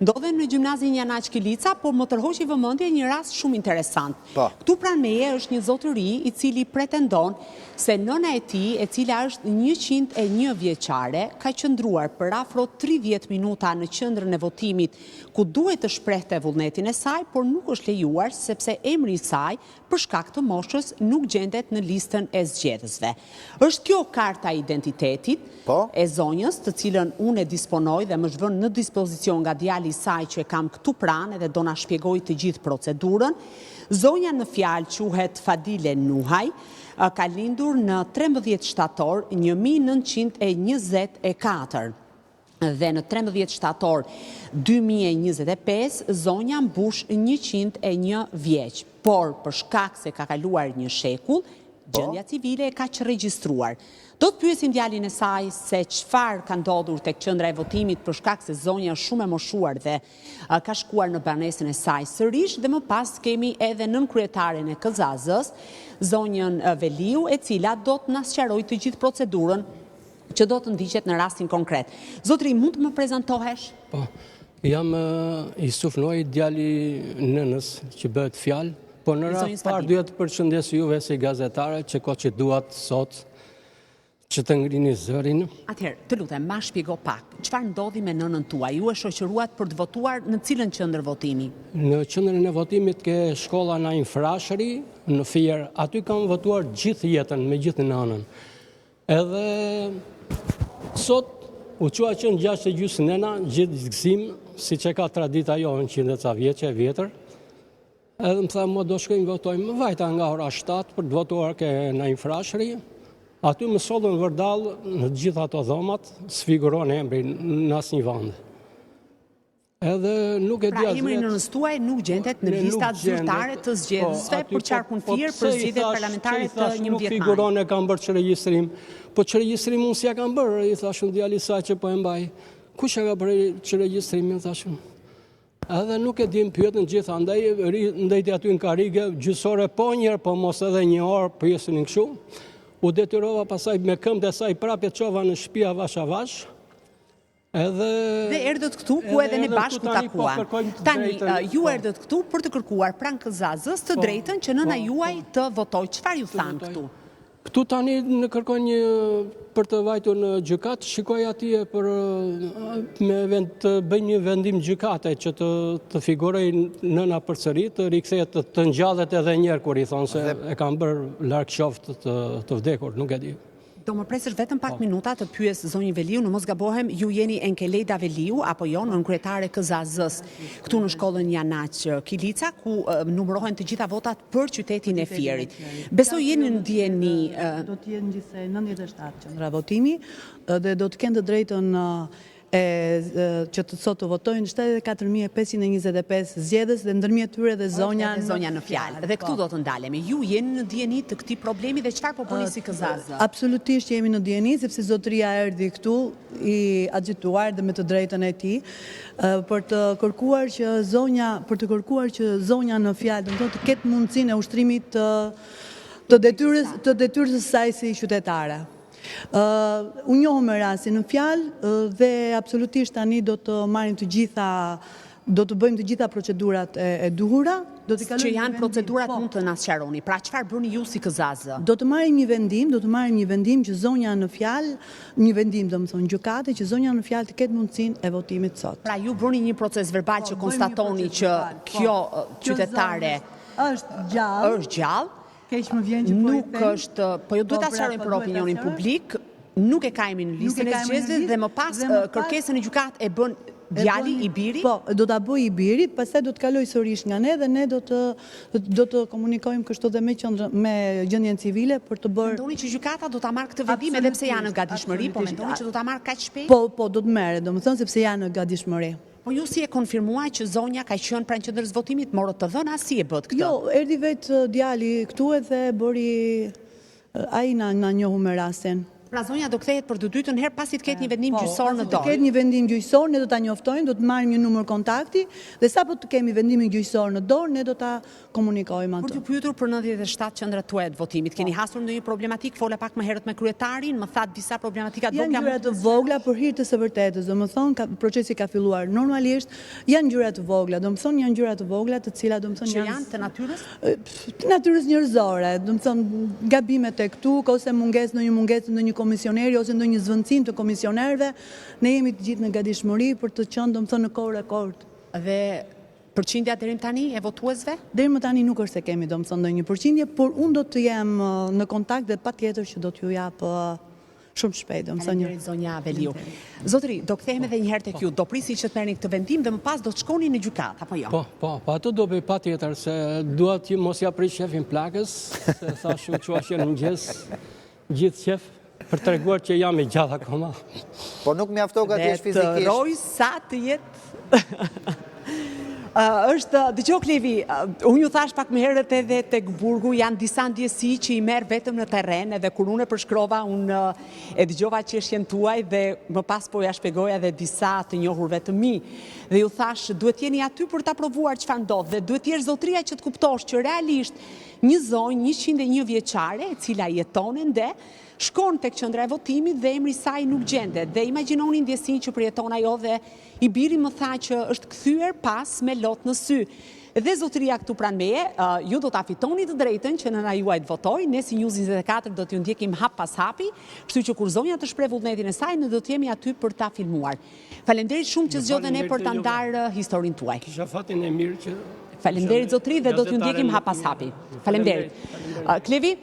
Ndodhem në gjimnazin Janaq Kilica, por më tërhoqi vëmendje një rast shumë interesant. Po. Këtu pranë meje është një zotëri i cili pretendon se nëna e tij, e cila është 101 vjeçare, ka qëndruar për afro 30 minuta në qendrën e votimit ku duhet të shprehte vullnetin e saj, por nuk është lejuar sepse emri i saj për shkak të moshës nuk gjendet në listën e zgjedhësve. Është kjo karta e identitetit po. e zonjës, të cilën unë e disponoj dhe më është vënë në dispozicion nga djali i saj që e kam këtu pranë edhe do na shpjegojë të gjithë procedurën. Zonja në fjalë quhet Fadile Nuhaj, ka lindur në 13 shtator 1924. Dhe në 13 shtator 2025, zonja mbush 101 vjeç. Por, për shkak se ka kaluar një shekull, po. gjendja civile e ka çregjistruar. Do të pyesim djalin e saj se çfarë ka ndodhur tek qendra e votimit për shkak se zonja është shumë e moshuar dhe ka shkuar në banesën e saj sërish dhe më pas kemi edhe nënkryetaren e KZAZ-së, zonjën Veliu, e cila do të na sqarojë të gjithë procedurën që do të ndiqet në rastin konkret. Zotri, mund të më prezantohesh? Po, jam Isuf Nuhaj, djali i nënës që bëhet fjalë, po në radhë të parë duhet të përshëndes juve si gazetare që ko që duat sot që të ngrini zërin. Atëherë, të lutem, ma shpjego pak, çfarë ndodhi me nënën tuaj? Ju e shoqëruat për të votuar në cilën qendër votimi? Në qendrën e votimit ke shkolla Naim Frashëri, në Fier, aty kam votuar gjithë jetën me gjithë nënën. Edhe sot u çua që në 6 e gjysë nëna, gjithë gëzim, siç e ka tradita jonë 100 e ca vjeçe e vjetër, edhe më tha, më do shkojmë votojmë, më vajta nga ora 7 për të votuar ke Naim Frashëri, aty më sollën vërdallë në gjitha ato dhomat, s'figuron emri në asnjë vend. Edhe nuk e pra, di as Pra emri i nënës tuaj nuk gjendet në listat zyrtare të zgjedhësve po, për qarkun po, Fier për zgjedhjet parlamentare të 11 majit. Nuk figuron e kam bërë çregjistrim. Po çregjistrim unë s'ia kam bërë, i thashë unë djali i saj që po e mbaj. Kush e ka bërë çregjistrimin, thashë unë. Edhe nuk e di më pyetën gjithandej, ndejti aty në karige, gjysë ore po njëherë, po mos edhe një orë, pyesnin kështu. U detyrova pastaj me këmbët e saj prapë e çova në shtëpi avash avash. Edhe Dhe erdhët këtu ku edhe ne bashkë u po takuam. Tani ju po. erdhët këtu për të kërkuar pranë KZAZ-së të po, drejtën që nëna juaj të votojë. Çfarë ju thanë këtu? Këtu tani në kërkojnë një për të vajtur në gjykatë, shikoj atje për me vend, të bëjnë një vendim gjykate që të, të figurojë nëna përsëri, të rikthehet të, të ngjallet edhe njëherë kur i thonë se e kanë bërë larg qoftë të, të vdekur, nuk e di. Do më presësh vetëm pak po. minuta të pyes zonjën Veliu, në mos gabohem, ju jeni Enkelejda Veliu apo jo, nënkryetare e KZAZ-së këtu në shkollën Janaq Kilica, ku numërohen të gjitha votat për qytetin e Fierit. Besoj jeni në dijeni Do të jenë gjithsej 97 qendra votimi dhe do të kenë të drejtën e që të sot të votojnë 74.525 zgjedhës dhe ndërmjet tyre dhe zonja në zonja në fjalë. Dhe këtu po. do të ndalemi. Ju jeni në dijeni të këtij problemi dhe çfarë po bëni si KZAZ? Absolutisht jemi në dijeni sepse zotëria erdhi këtu i agjituar dhe me të drejtën e tij për të kërkuar që zonja për të kërkuar që zonja në fjalë, do të thotë të ketë mundësinë e ushtrimit të të detyrës të detyrës së saj si qytetare. U njohëm me rastin në fjalë dhe absolutisht tani do të marrim të gjitha do të bëjmë të gjitha procedurat e duhura, do të kalojmë Që janë procedurat po. mund të na sqaroni. Pra çfarë bëni ju si KZAZ? Do të marrim një vendim, do të marrim një vendim që zonja në fjalë, një vendim domethënë gjykate që zonja në fjalë të ketë mundësinë e votimit sot. Pra ju bëni një procesverbal po, që konstatoni që po. kjo qytetare është gjallë. Është gjallë. Keq më vjen që po i them. Nuk është, po jo duhet ta po, pra, sqarojmë po, për opinionin publik, nuk e ka emrin në listën e zgjedhësve dhe më pas kërkesën në gjykatë e bën djali i biri? Po, do ta bëjë i biri, pastaj do të kalojë sërish nga ne dhe ne do të do të komunikojmë kështu dhe me qendrën me gjendjen civile për të bërë Mendoni që gjykata do ta marrë këtë vendim edhe pse janë në gatishmëri, po mendoni që do ta marrë kaq shpejt? Po, po, do të merret, domethënë sepse janë në gatishmëri. Po ju si e konfirmuat që zonja ka qenë pranë qendrës votimit, morët të dhëna, si e bëtë këtë? Jo, erdhi vetë djali këtu edhe bëri ai na na njohu me rastin. Pra zonja do kthehet për të dytën herë pasi të ketë një vendim po, gjyqësor në Të dorë. ketë një vendim gjyqësor, ne do ta njoftojmë, do të marrim një numër kontakti dhe sapo të kemi vendimin gjyqësor në dorë, ne do ta komunikojmë Për atë. t'ju pyetur për 97 qendrat tuaja të votimit, keni hasur ndonjë problematikë? Fola pak më herët me kryetarin, më tha disa problematika të Janë vogla. gjëra të vogla për hir të së vërtetës, domethënë ka, procesi ka filluar normalisht, janë gjëra të vogla, domethënë janë gjëra të vogla të cilat domethënë Që janë të natyrës? të natyrës njerëzore, domethënë gabime tek tuk ose mungesë ndonjë mungesë ndonjë komisioneri ose ndonjë zvendësim të komisionerëve, ne jemi të gjithë në gatishmëri për të qenë domethënë në kohë rekord. Dhe përqindja deri më tani e votuesve? Deri më tani nuk është se kemi domethënë ndonjë përqindje, por unë do të jem në kontakt dhe patjetër që do t'ju jap shumë shpejt, domethënë. Faleminderit zonja Veliu. Zotëri, do kthehemi edhe një herë tek ju. Do prisni që të merrni këtë vendim dhe më pas do të shkoni në gjykatë apo jo? Po, po, po ato do bëj patjetër se dua të mos ja prish qefin plakës, se thash u çua që në mëngjes gjithë qef për treguar që jam i gjallë akoma. Po nuk mjaftoka të jesh Dhe të fizikisht. rroj sa të jetë është, dëgjo Klevi, unë ju thash pak më herët edhe tek burgu, janë disa ndjesi që i merr vetëm në terren, edhe kur unë e përshkrova, unë e dëgjova qeshjen tuaj dhe më pas po ja shpjegoja edhe disa të njohurve të mi. Dhe ju thash, duhet jeni aty për ta provuar çfarë ndodh dhe duhet jesh zotria që të kuptosh që realisht një zonjë 101 vjeçare, e cila jeton ende, shkon tek qendra e votimit dhe emri i saj nuk gjendet. Dhe imagjinoni ndjesinë që përjeton ajo dhe i biri më tha që është kthyer pas me lot në sy. Dhe zotëria këtu pranë meje, ju do ta fitoni të drejtën që nëna juaj të votojë, ne si News 24 do t'ju ndjekim hap pas hapi, kështu që kur zonja të shpreh vullnetin e saj, ne do të jemi aty për ta filmuar. Faleminderit shumë që zgjodhën ne për ta ndarë historinë tuaj. Kisha fatin e mirë që Faleminderit zotëri dhe do t'ju ndjekim hap pas hapi. Faleminderit. Klevi?